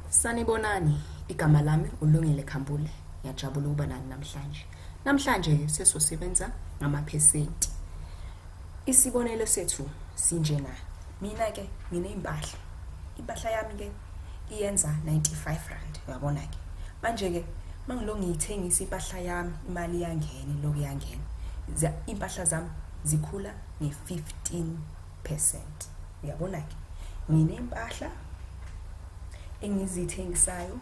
Sanibonani, igama lami uLungile Khambule. Ngiyajabula ukuba nani namhlanje. Namhlanje sesosebenza ngamaphesenti. Isibonelo sethu sinjena. Mina-ke nginey'mpahla. Impahla yami-ke iyenza 95 rand, uyabona-ke. Manje-ke mangilo ngiyithengisa impahla yami, imali iyangena, ilokhu iyangena. Iy'mpahla zami zikhula nge-15%. Uyabona-ke, nginey'mpahla engizithengisayo,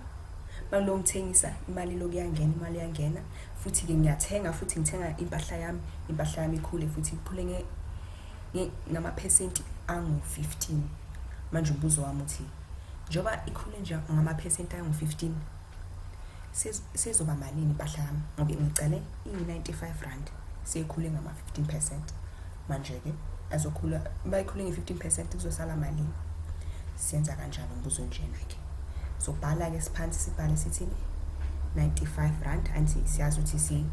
mangilo ngithengisa imali ilokhu iyangena, imali iyangena. Futhi-ke ngiyathenga futhi ngithenga impahla yami, impahla yami ikhule futhi ikhule ngamaphesenti angu-15. Manje umbuzo wami uthi, njengoba ikhule nje ngamaphesenti angu-15, sezoba malini impahla yami? Ngoba ngicale iyi-95 rand, seyikhule ngama-15%. Manje-ke azokhula, uma ikhule nge-15% kuzosala malini? Siyenza kanjani umbuzo onjena-ke? Sobhala-ke siphansi, sibhale sithini? 95 rand, anti siyazi ukuthi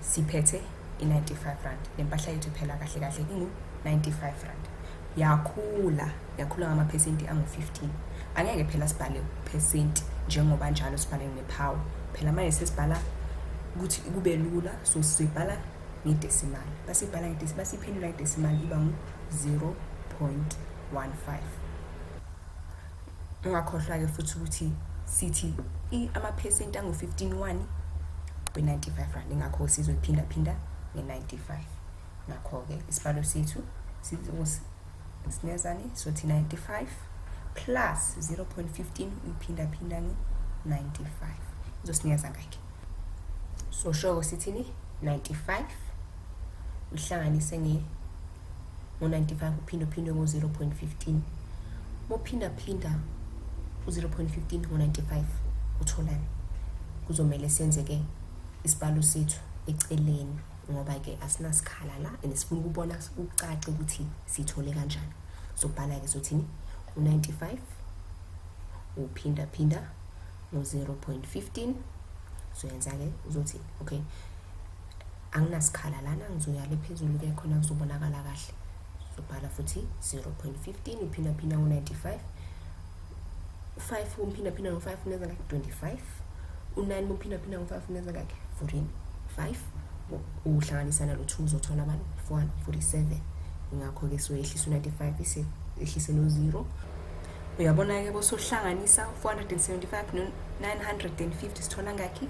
siphethe i-95 rand. Le mpahla yethu phela kahle kahle ingu-95 rand. Yakhula, yakhula ngamaphesenti angu-15. Angeke phela sibhale phesenti njengoba njalo sibhale ngephawu. Phela manje sesibhala ukuthi kube lula, so sibhala ngedecimal. Basibhala ngedecimal, basiphendula ngedecimal iba ngu-0.15. Ungakhohlwa-ke futhi ukuthi sithi amaphesenti angu-15 wani we-95 rand, ingakho sizoyiphinda-phinda nge-95. Ngakho-ke isibalo sethu sinezani, sothi 95 plus 0.15 uyiphinda-phinda nge-95, izosinikeza ngakhe. So shoko sithini? 95 uhlanganise ngo-95 uphinde uphinde ngo-0.15. Muphinda-phinda u-0.15 ngo-95 utholani? Kuzomele senze-ke isibalo sethu eceleni, ngoba-ke asinasikhala la and sifuna ukubona kucace ukuthi sithole kanjani. Sobhala-ke sothini? U-95 uphinda-phinda ngo-0.15. Uzoyenza-ke uzothi okay, anginasikhala lana, ngizoya le phezulu-ke khona kuzobonakala kahle. Sobhala futhi 0.15 uphinda-phinda ngo-95. 5 umphinda-phinda ngo-5 uneza ngakhi? 25. U-9 umphinda-phinda ngo-5 uneza ngakhi? 45. Uhlanganisa nalo 2 uzothola bani? 47. Ingakho-ke soyehlisa u-95 ehlise no-0. Uyabona-ke bosohlanganisa 475 no-950 sithola ngakhi?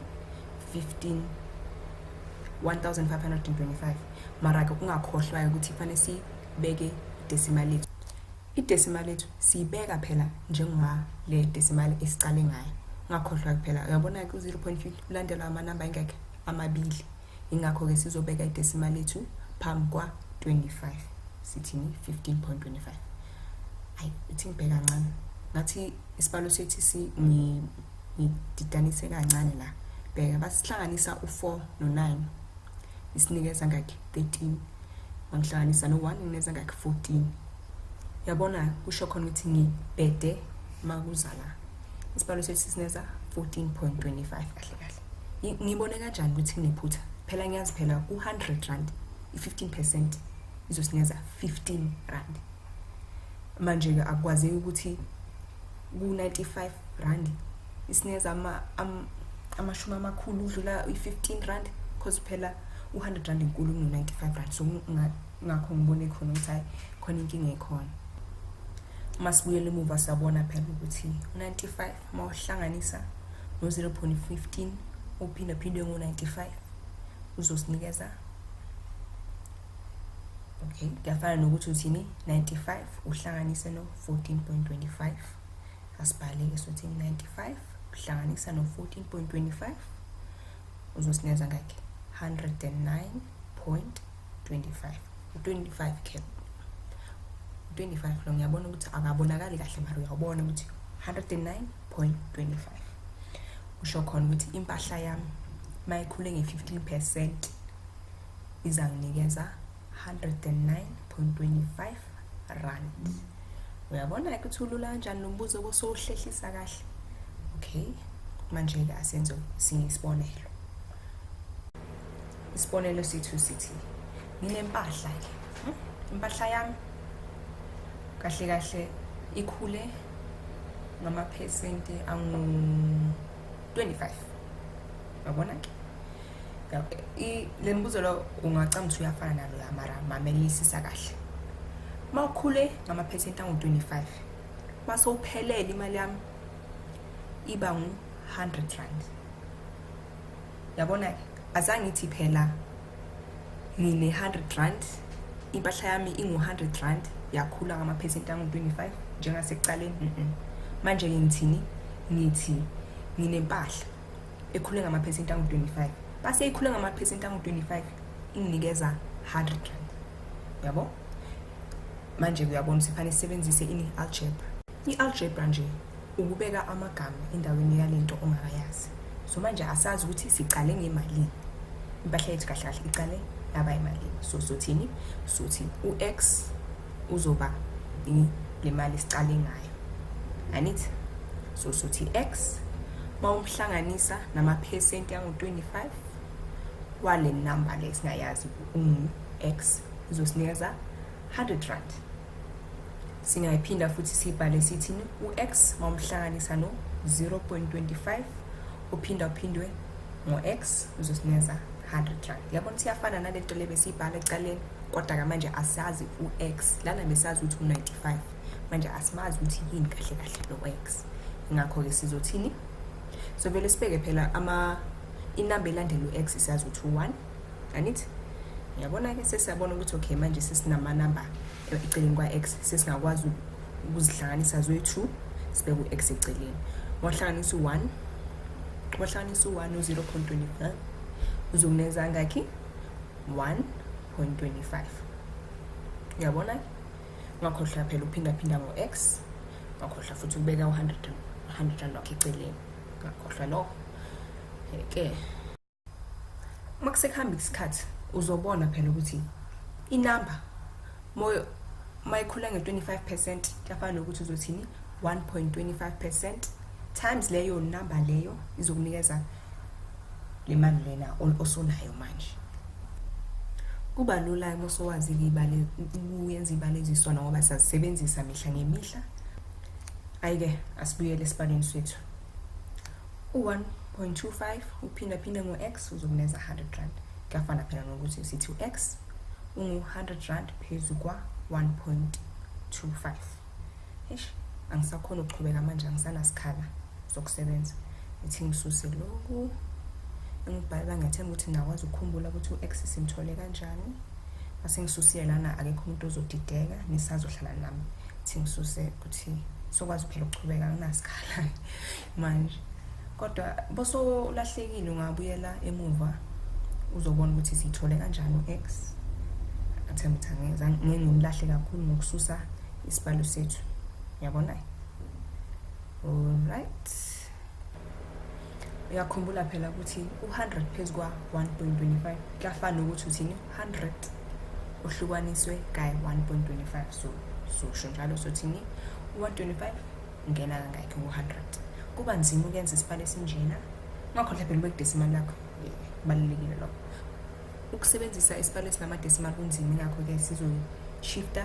15 1525. Mara-ke ungakhohlwa-ke ukuthi kufanele sibeke idecimal yethu. Idecimal yethu siyibeka phela njengoba le decimal esicale ngayo. Ungakhohlwa phela, uyabona-ke u-0.5 ulandelwa amanamba angakhi? Amabili. Ingakho-ke sizobeka idecimal yethu phambi kwa-25. Sithini? 15.25. Ayi, ithi ngibheka kancane. Ngathi isibalo sethu ngididanise kancane la. Bheka, basihlanganisa u-4 no-9. Isinikeza ngakhi? 13. Mangihlanganisa no-1 nginikeza ngakhi? 14. Yabona kusho khona ukuthi ngibhede makuza la. Isibalo sethu sisineza 14.25 kahle kahle. Ngibone kanjani ukuthi nginephutha? Phela ngiyazi phela ku-100 rand i-15% izosinikeza 15 rand. Manje-ke akukwazeki ukuthi ku-95 rand isinikeza amashumi amakhulu udlula i-15 rand, because phela u-100 rand inkulu kuno-95 rand. So ngakho ngibone khona ukuthi hayi, khona inkinga ekhona. Uma sibuyela emuva siyabona phela ukuthi u-95 uma uhlanganisa no-0.15 uphindaphindwe ngo-95 uzosinikeza, okay, kuyafana nokuthi uthini? 95 uhlanganise no-14.25. Asibhale-ke sothi 95 uhlanganisa no-14.25 uzosinikeza ngakhi? 109.25. U-25 ke, u-25 lo ngiyabona ukuthi akabonakali kahle, mara uyawubona ukuthi 109.25. Kusho khona ukuthi impahla yami mayikhule nge-15% izanginikeza 109.25 rand. Uyabona-ke ukuthi ulula kanjani lo mbuzo bosowuhlehlisa kahle. Okay, manje-ke asenze sinye isibonelo. Isibonelo sethu sithi nginempahla-ke. Impahla yami kahle kahle ikhule ngamaphesenti angu-25. Yabona ke, le mbuzo lo ungacanga ukuthi uyafana nalo la, mara mamelisisa kahle. Uma ukhule ngamaphesenti angu-25, mase uphelele imali yami iba ngu-100 rand. Yabona-ke, azange ngithi phela ngine-100 rand, impahla yami ingu-100 rand yakhula ngamaphesenti angu-25 njengasekuqaleni. Manje-ke ngithini? Ngithi nginempahla ekhule ngamaphesenti angu-25, base ikhule ngamaphesenti angu-25 inginikeza 100 rand. Yabo? Manje uyabona ukuthi kufanele sisebenzise ini? Algebra. I-algebra nje ukubeka amagama endaweni yalento ongakayazi. So manje asazi ukuthi siqale ngemalini. Impahla yethu kahle kahle iqale yaba imalini. So sothini? Sothi u-x uzoba le mali siqale ngayo. Anithi? So sothi x mawumhlanganisa namaphesenti angu-25 wale number le singayazi ungu-x uzosinikeza 100 rand. Singayiphinda futhi siyibhale sithini? U-x mawumhlanganisa no 0.25 uphinda uphindwe ngo-x uzosinikeza 100 rand. Yabona ukuthi iyafana nalento le besiyibhala ekuqaleni, kodwa-ke manje asazi u-x. Lana besazi ukuthi u-95, manje asimazi ukuthi yini kahle kahle lo x. Ngakho-ke sizothini? So vele sibheke phela inamba elandela u-x siyazi ukuthi u-1, anithi? Uyabona-ke, sesiyabona ukuthi okay, manje sesinamanamba eceleni kwa-x, sesingakwazi ukuzihlanganisa zoyi-2 sibeke u-x eceleni. Wahlanganisa u-1, wahlanganisa u-1 u-0.25 uzokuneza ngakhi? 1.25. Uyabona-ke? Ungakhohlwa phela ukuphindaphinda ngo-x, ungakhohlwa futhi ukubeka u-100 rand wakho eceleni, ungakhohlwa lokho. Ke uma kusekuhamba isikhathi uzobona phela ukuthi inamba mayikhula nge-25% kuyafana nokuthi uzothini? 1.25% times leyo number leyo izokunikeza le mali lena osunayo manje. Kuba lula uma usuwazi-ke ibale, ukuyenza ibalo ezisona ngoba siyazisebenzisa mihla ngemihla. Hhayi-ke, asibuyele esibalweni sethu. U-1.25 uphindaphinde ngo-x uzokunikeza 100 rand. Kuyafana phela nokuthi sithi u-x ungu-100 rand phezu kwa-1.25. Eish, angisakhona ukuqhubeka manje, angisanasikhala sokusebenza. Ithi ngisuse lokhu engibhalela, ngiyathemba ukuthi ningakwazi ukukhumbula ukuthi u-x simthole kanjani. Mase ngisusiye lana, akekho umuntu ozodideka, nisazohlala nami. Ithi ngisuse ukuthi sokwazi phela ukuqhubeka, anginasikhala manje. Kodwa bosolahlekile ungabuyela emuva uzobona ukuthi siyithole kanjani u-x. Ngathemba ukuthi angeke ngimlahle kakhulu ngokususa isibalo sethu. Uyabona? Alright. Uyakhumbula phela ukuthi u-100 phezu kwa-1.25 kuyafana nokuthi uthini? 100 uhlukaniswe kayi 1.25. So sosho njalo sothini? U-125 ungena kangakhi ku-100? Kuba nzima ukuyenza isibalo esinjena. Ungakhohlwa phela ubeke idecimal lakho, kubalulekile lokho. Ukusebenzisa isibalo esinama-decimal kunzima, ingakho-ke sizoshifta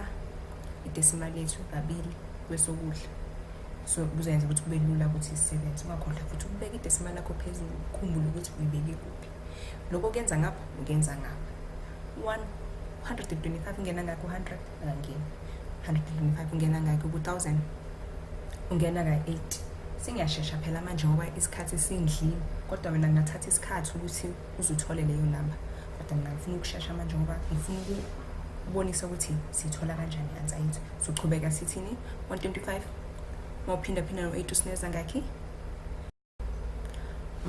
idecimal yethu kabili kwesokudla. So kuzoyenza ukuthi kube lula ukuthi sisebenze. Ungakhohlwa futhi ukubeka idecimal lakho phezulu, ukhumbule ukuthi uyibeke kuphi. Lokho kuyenza ngapha, ukuyenza ngapha. 125 ungena ngakho 100 akangeni. 125 ungena ngakho ku-1000 ungena ka-8. Sengiyashesha phela manje ngoba isikhathi sindlile, kodwa wena ngingathatha isikhathi ukuthi uzuthole leyo namba. Kodwa mina ngifuna ukushesha manje ngoba ngifuna ukubonisa ukuthi siyithola kanjani i-answer yethu. Sochubeka sithini? 125 mawuphindaphinda no-8 usineza ngakhi?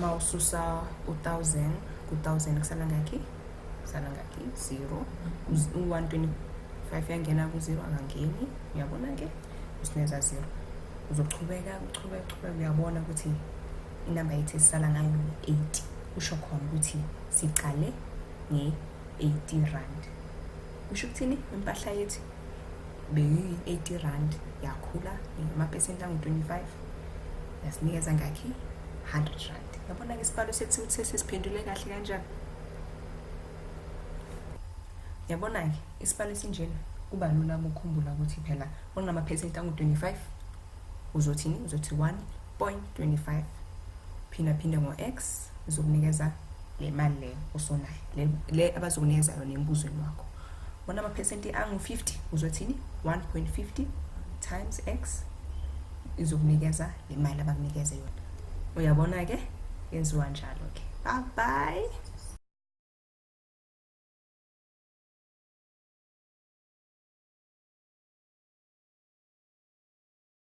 Mawususa u-1000 ku-1000 kusala ngakhi? Kusala ngakhi? 0. U-125 yangena ku-0 akangeni. Uyabona-ke? Usineza 0. Uzochubeka uchubeka uchubeka, uyabona ukuthi inamba yethu esisala ngayo 80. Kusho khona ukuthi siqale nge-80 rand. Kusho ukuthini? Impahla yethu beyi-80 rand yakhula ngamaphesenti angu-25 yasinikeza ngakhi? 100 rand. Yabona-ke isibalo sethu ukuthi sesiphendule kahle kanjani. Yabona-ke isibalo esinjena kuba lula ukukhumbula ukuthi phela kunamaphesenti angu-25 Uzothini? Uzothi 1.25 phinda phinde ngo-x, izokunikeza le mali le osonayo, le abazokunikeza yona embuzweni wakho. Bona amaphesenti angu-50, uzothini? 1.50 times x izokunikeza le mali abakunikeza yona. Uyabona-ke, yenziwa njalo-ke. Bye bye.